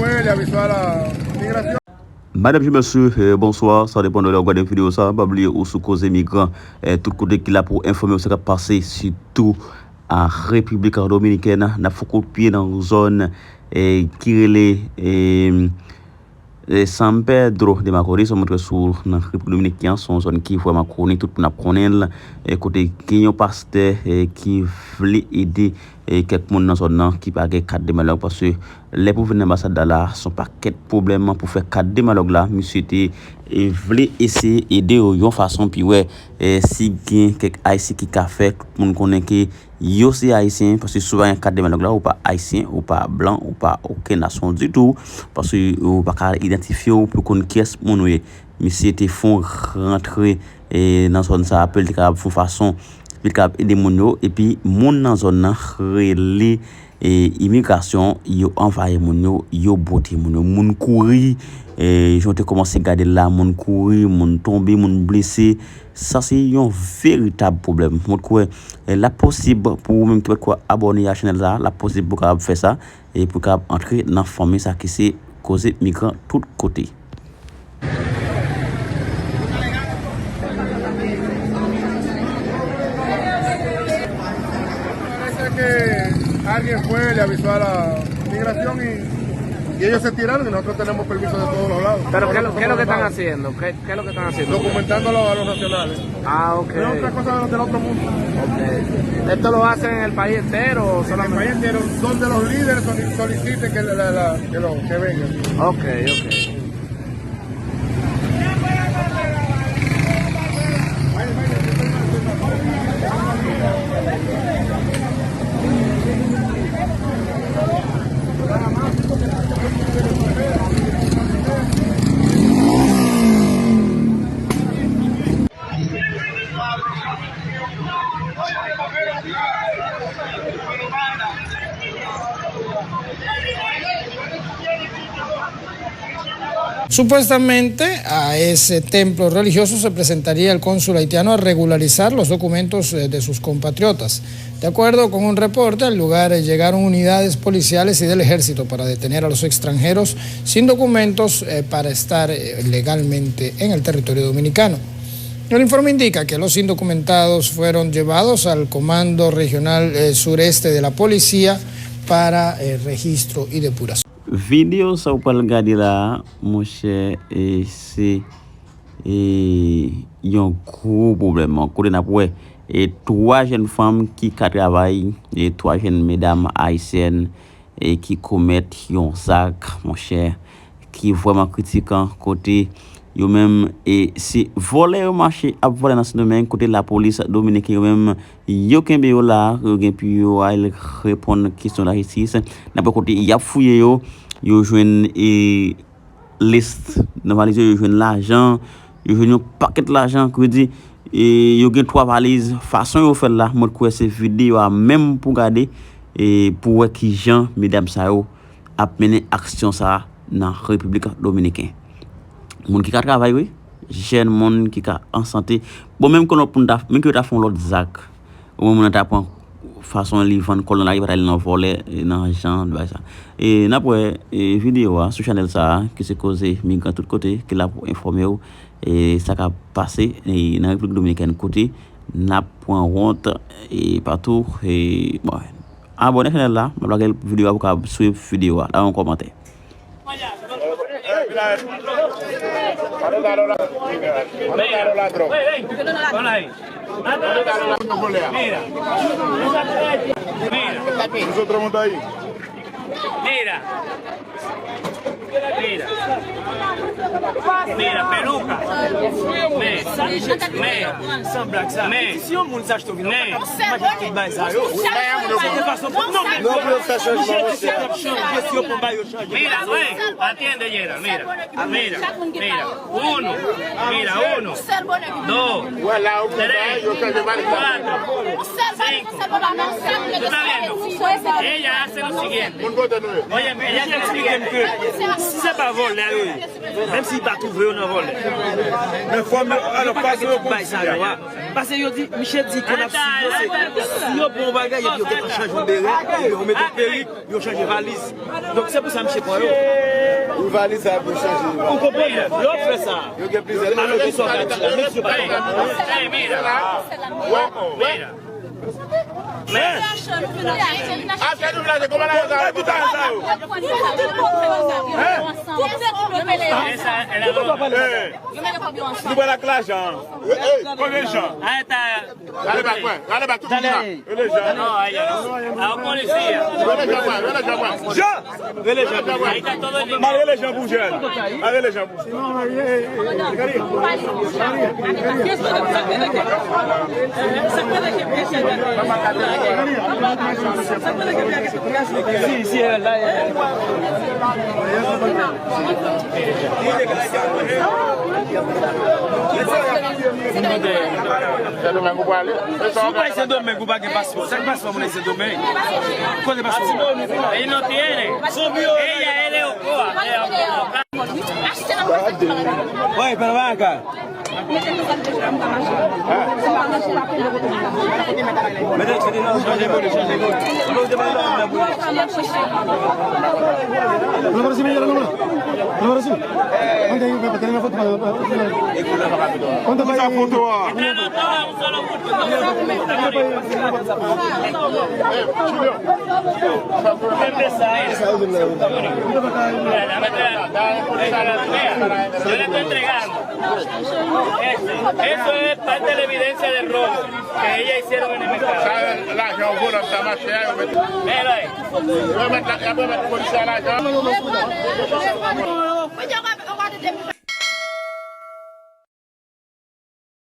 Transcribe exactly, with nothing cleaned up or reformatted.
Fue, le avisó a la migración. Madam, mesye, eh, bonswa. Sa depann de lè w gade videyo sa. Pa bliye ou sou Koze Migran, eh, tout kote ki la pou enfòme w sa k ap pase, sitou a Repiblik Dominikèn. N ap fè kout pye nan zòn, eh, ki rele, eh, eh, San Pedro de Macorís. Sa montre sou nan Repiblik Dominikèn, se yon zòn ki vrèman koni, tout moun ap konnen l. Eh, kote gen yon pastè, eh, ki vle ede, eh, kèk moun nan zòn nan ki pa gen kat de malè, paske lè pou vin nan anbasad la, la, se yon pakèt pwoblèm pou fè kat de malòg la. Misye te, e, vle eseye ede yo yon fason, pi wè, e, si gen kèk Ayisyen ki ka fè tout moun konnen ke yo se Ayisyen, paske si w pa gen kat de malòg la, ou pa Ayisyen, ou pa blan, ou pa okenn nasyon ditou, paske ou pa ka idantifye w pou konn kiyès moun ou ye. Misye te fon rantre, e, nan zòn sa a, pou l te kapab fon fason, pou l kapab ede moun yo, epi moun nan zòn nan rele, e, imigrasyon, yo anvayi moun yo, yo bote moun yo. Moun kouri, e, jan w te kòmanse gade l la, moun kouri, moun tonbe, moun blese. Sa se yon veritab pwoblèm. Mwen kwè, e, l ap posib pou ou menm ki pa t ko abòne a chanèl sa, l ap posib pou w kapab fè sa, e pou w kapab antre nan fanmi sa ki se Koze Migran tout kote. Parece que alguien fue, le avisó a la migración y, y ellos se tiraron y nosotros tenemos permiso de todos los lados. Pero, ¿qué, es lo- qué es lo que están haciendo? ¿Qué, qué es lo que están haciendo? Documentándolo a los nacionales. Ah, ok. Es otra cosa del otro mundo. Ok. ¿Esto lo hacen en el país entero o solamente? En el país entero, donde los líderes soli- soliciten que, la, la, la- que, lo, que vengan. Ok, ok. Supuestamente a ese templo religioso se presentaría el cónsul haitiano a regularizar los documentos, eh, de sus compatriotas. De acuerdo con un reporte, al lugar, eh, llegaron unidades policiales y del ejército para detener a los extranjeros sin documentos, eh, para estar, eh, legalmente en el territorio dominicano. El informe indica que los indocumentados fueron llevados al Comando Regional, eh, Sureste de la Policía para, eh, registro y depuración. Videyo sa w pral gade la a, monchè, e se, e, yon gwo pwoblèm. Kote n ap wè, e, twa jèn fanm ki ka travay, e twa jèn medam ayisyèn, e ki komèt yon zak, monchè, ki vrèman kritikan, kote yo menm, e se vòlè yo mache ap vòlè nan Sendomeng, kote lapolis dominiken yo menm, yo kenbe yo la, yo gen pou yo al reponn kesyon lajistis. N ap wè kote y ap fouye yo, yo jwenn, e, lis nan valiz yo, yo jwenn lajan, yo jwenn yon pakèt lajan, kredi, e yo gen twa valiz. Fason yo fè l la, mwen kwè se videyo a menm pou gade, e pou wè kijan medam sa yo ap mennen aksyon sa a nan Repiblik Dominiken. Moun ki ka travay, wi, jèn moun ki ka an sante. Bon, menm ke lòt moun ta, menm ke yo ta fè yon lòt zak, oubyen moun nan ta pran fason li vann kò l nan lari, pa t al nan vòlè, e, nan jan bagay sa. E n ap wè, e, videyo a sou chanèl sa a, ki se Koze Migran tout kote, ki la pou enfòme w, e, sa k ap pase, e, nan Repiblik Dominikèn, kote n ap pran wont, e, patou, e, bon, abòne chanèl la, m ap lage videyo a pou w ka swiv videyo a, lage yon kòmantè. Mira. Mira. Mira. Mira. Mira, peluca. Men. Men. Men. Men. Si yon moun sa achte yon vin, pa ka mache tout bay sa yo. Se de fason pou non, men. Non, pou yo fè chanjman, monchè. Mira, ven, atiende, Yera, mira, mira, mira, uno, mira, uno, dos, tres, cuatro, cinco. Tú estás viendo, ella hace lo siguiente. Oye, ella te explica que si se va a volver, Si pa twouve yo nan vòlè. Men fò m yo, alò, fason yo konn di a. Paske yo di, misye di ke n ap swiv yo, se si yo pran yon bagay, epi yo gentan chanje yon berè, epi yo mete yon perik, yo chanje valiz. Donk, se pou sa misye pran yo. Yon valiz sa pou chanje. Ou konprann? Yo fè sa. Yo gen plizyè. Alò, ki sa w ka di la? Mesye pa konprann. Mira. Mira. Men. Achte nou vle kòman la sa. Tout sa yo. Nou pral ak lajan. Konbyen jan? Rale bak, wè. Rale bak tout moun la. Rele jan. Rele jan, wè. Rele jan, wè. Rele jan, wè. Mal rele jan pou jèn. Mal rele jan pou Sendomeng ou prale? Si w pa Sendomeng, ou pa gen paspò. Sa k paspò moun Sendomeng? Kote paspò? Ellos no tienen. Ella, él es Ocoa. Oye, pero ven acá. Yo le estoy entregando. Eso, eso es parte de la evidencia de robo que ellas hicieron en el mercado. Sa, lajan vòlè sa mache a, yo mete. Míralo ahí. Yo mete la, yo mete polisye a lajan.